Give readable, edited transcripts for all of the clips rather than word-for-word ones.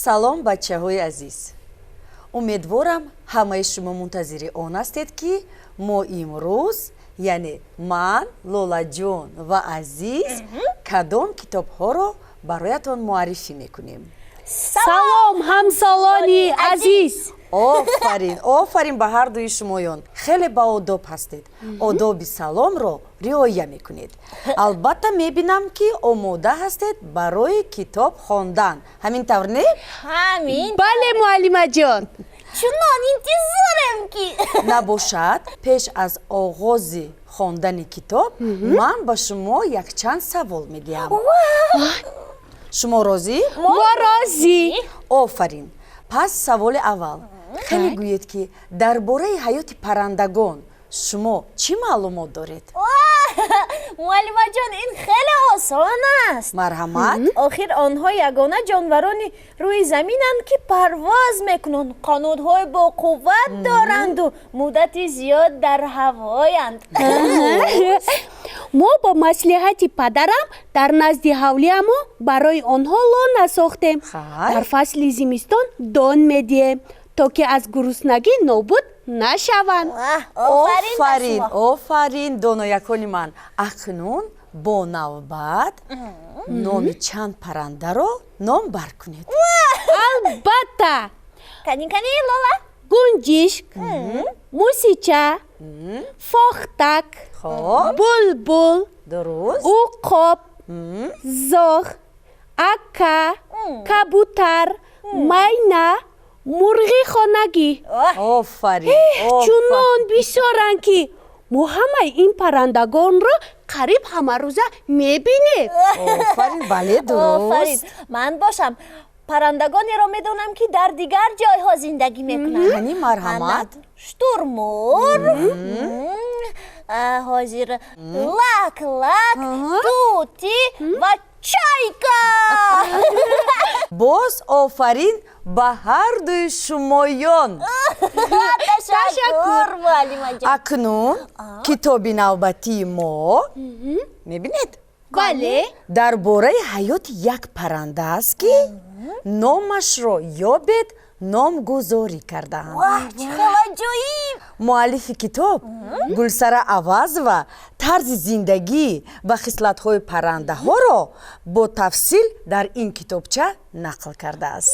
Салом, бачаҳои азиз! Умедворам, ҳамаи шумо мунтазири он ҳастед, ки мо имрӯз, яъне ман, Лолаҷон ва Азиз, кадом китобҳоро бароятон муаррифӣ мекунем. Салом, ҳамсолони азиз! Офарин, офарин ба ҳар дуи шумоён! Хеле баодоб ҳастед, одоби саломро риоя мекунед. Албатта, мебинам, ки омода ҳастед барои китоб хондан. Ҳамин тавр, не? Ҳамин. Бале, муаллимаҷон. Чунон интизорем, ки Набошад, пеш аз оғози хондани китоб ман ба шумо якчанд савол медиҳам. Шумо розӣ? Мо розӣ. Офарин! Пас саволи аввал: хеле гӯед, ки дар бораи ҳаёти паррандагон шумо чӣ маълумот доред? Муаллимаҷон, ин хеле осон аст. Марҳамат. Охир онҳо ягона ҷонварони рӯи заминанд, ки парвоз мекунанд, қанотҳои боқувват доранду муддати зиёд дар ҳавоянд. Мо бо маслиҳати падарам дар назди ҳавлиамо барои онҳо лона сохтем. Дар фасли зимистон дон медиҳем, то ки аз гуруснагӣ нобуд нашаванд. Офарин, офарин, доноякони ман! Акнун бо навбат номи чанд паррандаро номбар кунед. Албатта. Кани, кани, Лола? Гунҷишк, мусича, фохтак, булбул, уқоб, зоғ, ака, кабутар, майна, мурғи хонагӣ. Офарин! Чунон бисёранд, ки мо ҳамаи ин паррандагонро қариб ҳамарӯза мебинем. Офарин, бале, дуруст. Ман бошам, паррандагонеро медонам, ки дар дигар ҷойҳо зиндагӣ мекунанд. Кани, марҳамат. Штурмурғ, ҳозир, лак лак, тути ва чайка. Боз офарин ба ҳар дуи шумоён! Ташаккур, муаллимаҷон. Акнун китоби навбатии мо, мебинед? Бале. Дар бораи ҳаёти як парранда аст, ки номашро «Ёбед» номгузорӣ кардаанд. Чӣ хел аҷоиб! Муаллифи китоб Гулсара Авазова тарзи зиндагӣ ва хислатҳои паррандаҳоро бо тафсил дар ин китобча нақл кардааст.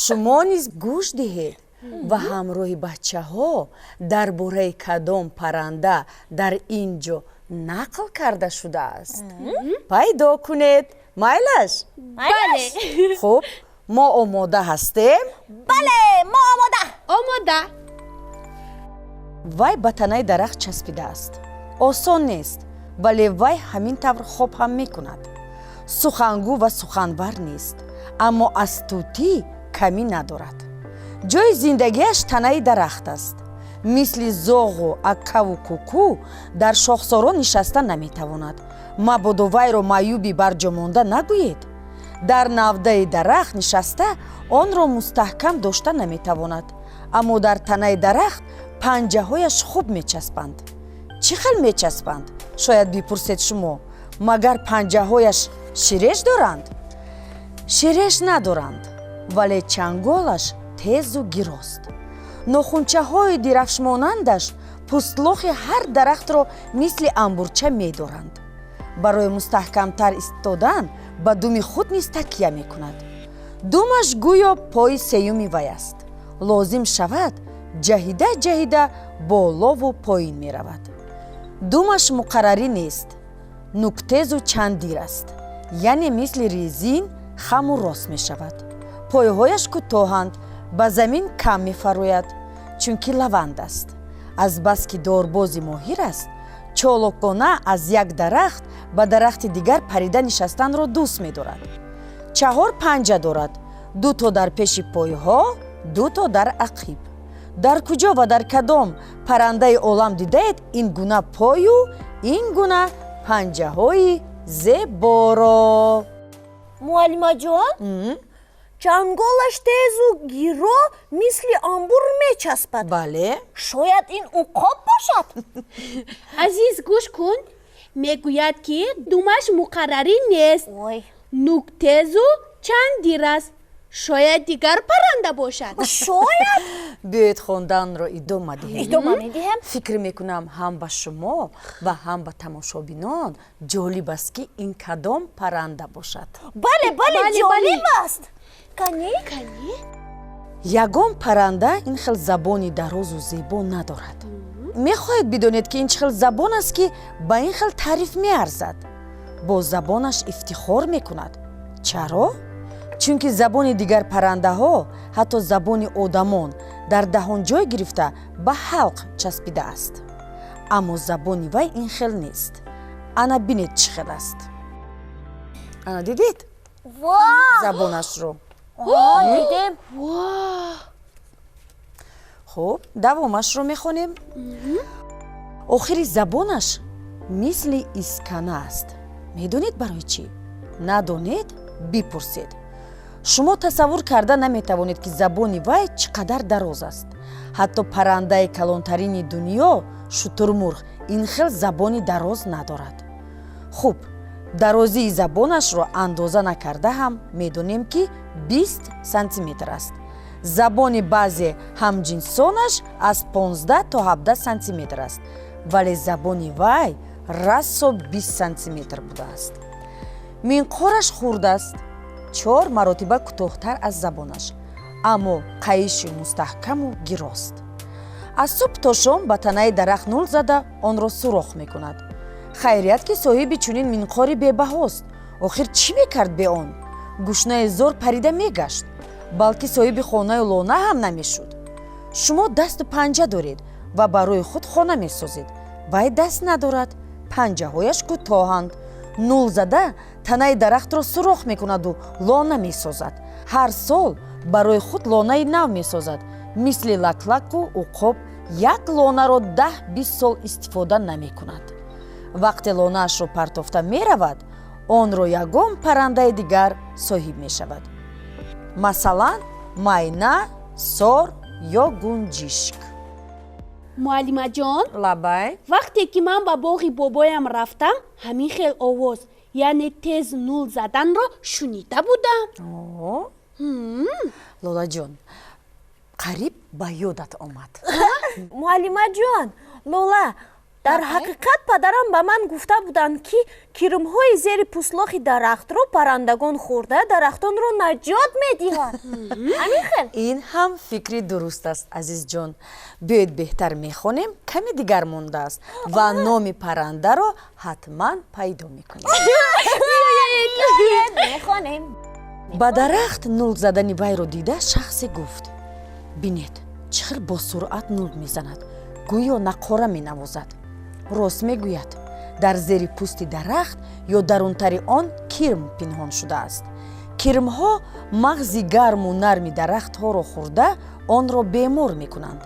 Шумо низ гӯш диҳед ва ҳамроҳи бачаҳо дар бораи кадом парранда дар ин ҷо нақл карда шудааст, пайдо кунед. Майлаш? Бале. Хуб, мо омода ҳастем. Бале, мо омода. Омода. Вай ба танаи дарахт часпидааст. Осон нест, вале вай ҳамин тавр хоб ҳам мекунад. Сухангӯ ва суханвар нест, аммо аз тӯтӣ камӣ надорад. Ҷои зиндагиаш танаи дарахт аст. Мисли зоғу акаву куку дар шохсоро нишаста наметавонад. Мабодо вайро маъюби барҷомонда нагӯед. Дар навдаи дарахт нишаста, онро мустаҳкам дошта наметавонад, аммо дар танаи дарахт панҷаҳояш хуб мечаспанд. Чӣ хел мечаспанд, шояд бипурсед шумо. Магар панҷаҳояш ширеш доранд? Ширеш надоранд, вале чанголаш тезу гирост. Нохунчаҳои дирафшмонандаш пӯстлохи ҳар дарахтро мисли амбурча медоранд. Барои мустаҳкамтар истодан ба думи худ низ такя мекунад. Думаш гӯё пои сеюми вай аст. Лозим шавад, ҷаҳида ҷаҳида болову поин меравад. Думаш муқаррарӣ нест, нуктезу чандир аст, яъне мисли резин хаму рост мешавад. Пойҳояш кӯтоҳанд, ба замин кам мефарояд, чунки лаванд аст. Азбаски дорбози моҳир аст, чолокона аз як дарахт ба дарахти дигар парида нишастанро дӯст медорад. Чаҳор панҷа дорад: дуто дар пеши пойҳо, дуто дар ақиб. Дар куҷо ва дар кадом паррандаи олам дидаед ин гуна пою ин гуна панҷаҳои зеборо? Муаллимаҷон, чанголаш тезу гиро, мисли амбур мечаспад. Бале. Шояд ин уқоб бошад. Азиз, гӯш кун, мегӯяд, ки думаш муқаррарӣ нест, ой нуктезу чандир аст. Шояд дигар парранда бошад. Шояд. Биёед, хонданро идома диҳем. Идома медиҳем. Фикр мекунам, ҳам ба шумо ва ҳам ба тамошобинон ҷолиб аст, ки ин кадом парранда бошад. Бале, бале. Бале, бале. Ҷолиб аст. Канӣ? Канӣ? Ягон парранда ин хел забони дарозу зебо надорад. Мехоҳед бидонед, ки ин чӣ хел забон аст, ки ба ин хел таъриф меарзад? Бо забонаш ифтихор мекунад. Чаро? Чунки забони дигар паррандаҳо, ҳатто забони одамон дар даҳон ҷой гирифта, ба ҳалқ часпидааст, аммо забони вай ин хел нест. Ана бинед, чӣ хел аст. Ана, дидед? Во! Забонашро. Дидем. Хуб, давомашро мехонем. Охири забонаш мисли искана аст. Медонед барои чӣ? Надонед, бипурсед. Шумо тасаввур карда наметавонед, ки забони вай чӣ қадар дароз аст. Ҳатто паррандаи калонтарини дунё, шутурмурғ, ин хел забони дароз надорад. Хуб, дарозии забонашро андоза накарда ҳам медонем, ки 20 сантиметр аст. Забони баъзе ҳамҷинсонаш аз 15 то 17 сантиметр аст, вале забони вай расо 20 сантиметр будааст. Минқораш хурд аст, чор маротиба кӯтоҳтар аз забонаш, аммо қайиши мустаҳкаму гирост. Аз субҳ то шом ба танаи дарахт нул зада, онро сурох мекунад. Хайрият, ки соҳиби чунин минқори бебаҳост. Охир чӣ мекард бе он? Гушнаи зор парида мегашт, балки соҳиби хонаю лона ҳам намешуд. Шумо дасту панҷа доред ва барои худ хона месозед. Вай даст надорад, панҷаҳояш кӯтоҳанд. Нул зада, танаи дарахтро сурох мекунаду лона месозад. Ҳар сол барои худ лонаи нав месозад. Мисли лаклаку уқоб як лонаро 10-20 сол истифода намекунад. Вақте лонаашро партофта меравад, онро ягон паррандаи дигар соҳиб мешавад, масалан, майна, сор ё гунҷишк. Муаллимаҷон! Лабай. Вақте ки ман ба боғи бобоям рафтам, ҳамин хел овоз, яъне тез нул заданро шунида будам. Лолаҷон, қариб ба ёдат омад. Муаллимаҷон, Лола, дар ҳақиқат падарам ба ман гуфта буданд, ки кирмҳои зери пӯслохи дарахтро паррандагон хӯрда, дарахтонро наҷот медиҳанд. Ҳамин хел. Ин ҳам фикри дуруст аст, азизҷон. Биёед, беҳтар мехонем, каме дигар мондааст ва номи паррандаро ҳатман пайдо мекунем. Мехонем. Ба дарахт нул задани вайро дида, шахсе гуфт: «Бинед, чӣ хел бо суръат нул мезанад, гӯё нақора менавозад». Рост мегӯяд. Дар зери пӯсти дарахт ё дарунтари он кирм пинҳон шудааст. Кирмҳо мағзи гарму нарми дарахтҳоро хӯрда, онро бемор мекунанд.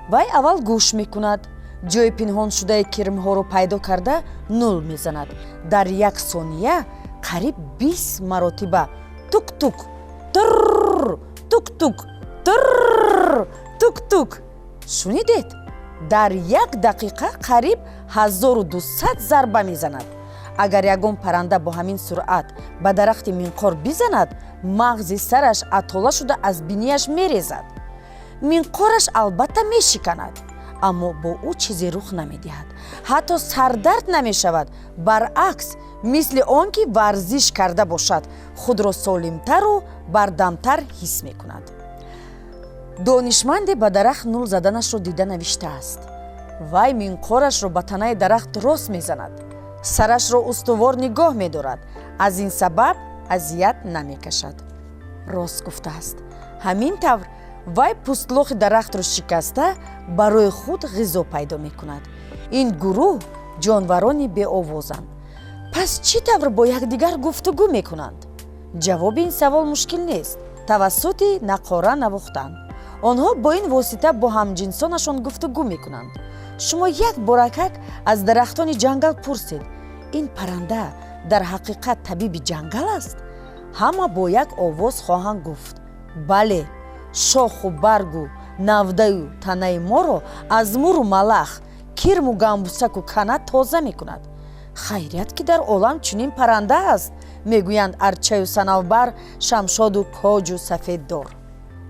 Вай аввал гӯш мекунад, ҷои пинҳоншудаи кирмҳоро пайдо карда, нул мезанад. Дар як сония қариб 20 маротиба тук-тук, турр, тук-тук, турр, тук-тук. Шунидед? Дар як дақиқа қариб 1200 зарба мезанад. Агар ягон парранда бо ҳамин суръат ба дарахти минқор бизанад, мағзи сараш атола шуда, аз бинияш мерезад. Минқораш албатта мешиканад, аммо бо ӯ чизе рух намедиҳад, ҳатто сардард намешавад. Баръакс, мисли он ки варзиш карда бошад, худро солимтару бардамтар ҳис мекунад. Донишманде ба дарахт нул заданашро дида навиштааст: «Вай минқорашро ба танаи дарахт рост мезанад, сарашро устувор нигоҳ медорад, аз ин сабаб азият намекашад». Рост гуфтааст. Ҳамин тавр вай пӯстлохи дарахтро шикаста, барои худ ғизо пайдо мекунад. Ин гурӯҳ ҷонварони беовозанд. Пас чӣ тавр бо якдигар гуфтугӯ мекунанд? Ҷавоби ин савол мушкил нест: тавассути нақора навохтан. Онҳо бо ин восита бо ҳамҷинсонашон гуфтугӯ мекунанд. Шумо як боракак аз дарахтони ҷангал пурсед: «Ин парранда дар ҳақиқат табиби ҷангал аст?» Ҳама бо як овоз хоҳанд гуфт: «Бале, шоху баргу навдаю танаи моро аз муру малах, кирму гамбусаку кана тоза мекунад». Хайрият, ки дар олам чунин парранда аст. Мегӯянд арчаю санавбар, шамшоду коҷу сафеддор.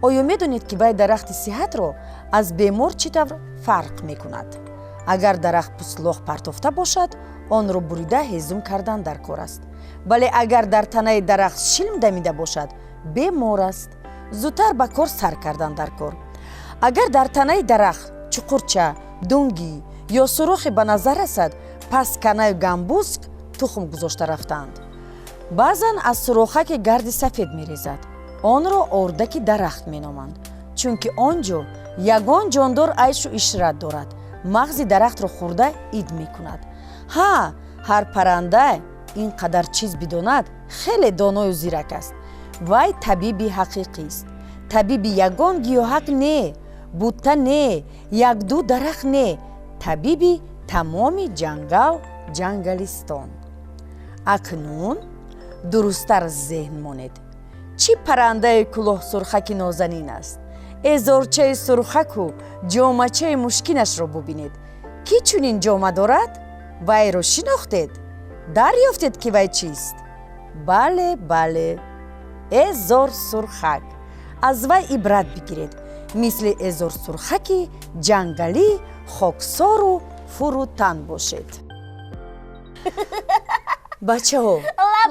Оё медонед, ки вай дарахти сиҳатро аз бемор чӣ тавр фарқ мекунад? Агар дарахт пӯслоқ партофта бошад, онро бурида ҳезум кардан дар кор аст, вале агар дар танаи дарахт шилм дамида бошад, бемор аст, зудтар ба кор сар кардан дар кор. Агар дар танаи дарахт чуқурча, дунгӣ ё сурохе ба назар расад, пас канаю гамбузк тухм гузошта рафтаанд. Баъзан аз сурохаке гарди сафед мерезад. Онро ордаки дарахт меноманд, чунки он ҷо ягон ҷондор айшу ишрат дорад, мағзи дарахтро хӯрда ид мекунад. Ҳа, ҳар парранда ин қадар чиз бидонад, хеле доною зирак аст. Вай табиби ҳақиқист. Табиби ягон гиёҳак не, бутта не, якду дарахт не, табиби тамоми ҷангал, ҷангалистон. Акнун дурусттар зеҳн монед, чӣ паррандаи кӯлоҳсурхаки нозанин аст. Эзорчаи сурхаку ҷомачаи мушкинашро бубинед. Кӣ чунин ҷома дорад? Вайро шинохтед? Дарёфтед, ки вай чист? Бале, бале, эзорсурхак. Аз вай ибрат бигиред. Мисли эзорсурхаки ҷангалӣ хоксору фурӯтан бошед. Бачаҳо!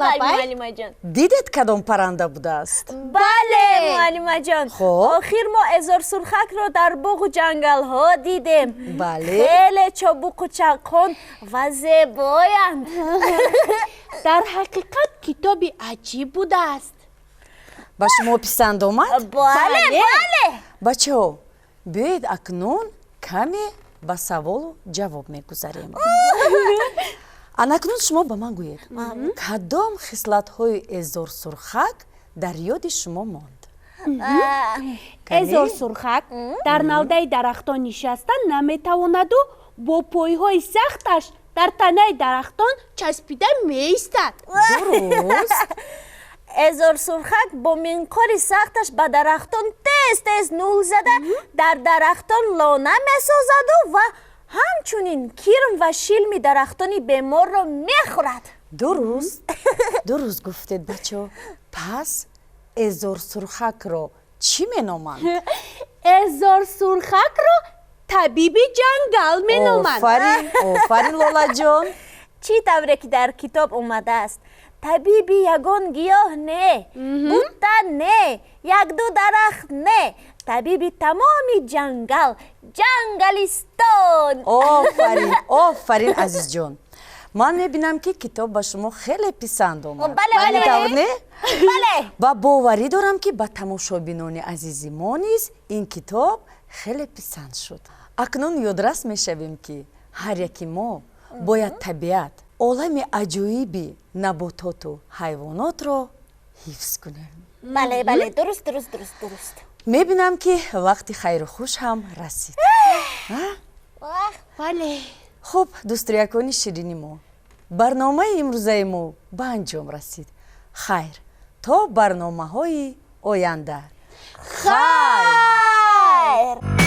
Лабай, муаллимаҷон. Дидед, кадом парранда будааст? Бале, муаллимаҷон. Хоб. Охир мо эзорсурхакро дар боғу ҷангалҳо дидем. Бале. Хеле чобуқу чаққон ва зебоянд. Дар ҳақиқат китоби аҷиб будааст. Ба шумо писанд омад? Бале, бале. Бачаҳо, биёед, акнун каме ба саволу ҷавоб мегузарем. Анакнун шумо ба ман гӯед, кадом хислатҳои эзорсурхак дар ёди шумо монд? Эзорсурхак дар навдаи дарахтон нишаста наметавонаду бо пойҳои сахташ дар танаи дарахтон часпида меистад. Дуруст. Эзорсурхак бо минқори сахташ ба дарахтон тез тез нул зада, дар дарахтон лона месозаду ва ҳамчунин кирм ва шилми дарахтони беморро мехӯрад. Дуруст, дуруст гуфтед, бачаҳо. Пас эзорсурхакро чӣ меноманд? Эзорсурхакро табиби ҷангал меноманд. Офарин, офарин, Лолаҷон. Чӣ тавре ки дар китоб омадааст, табиби ягон гиёҳ не, бутта не, якду дарахт не, табиби тамоми ҷангал, ҷангалистон. Офарин, офарин, азизҷон. Ман мебинам, ки китоб ба шумо хеле писанд омад. Бале, бале. Ҳамин тавр, не? Бале. Ва боварӣ дорам, ки ба тамошобинони азизи мо низ ин китоб хеле писанд шуд. Акнун ёдрас мешавем, ки ҳар яки мо бояд табиат, олами аҷоиби набототу ҳайвонотро ҳифз кунем. Бале, бале, дуруст, дуруст, дуруст, дуруст. Мебинам, ки вақти хайру хуш ҳам расид. Бале. Хуб, дӯстроякони ширини мо, барномаи имрӯзаи мо ба анҷом расид. Хайр, то барномаҳои оянда, хайр. Хайр.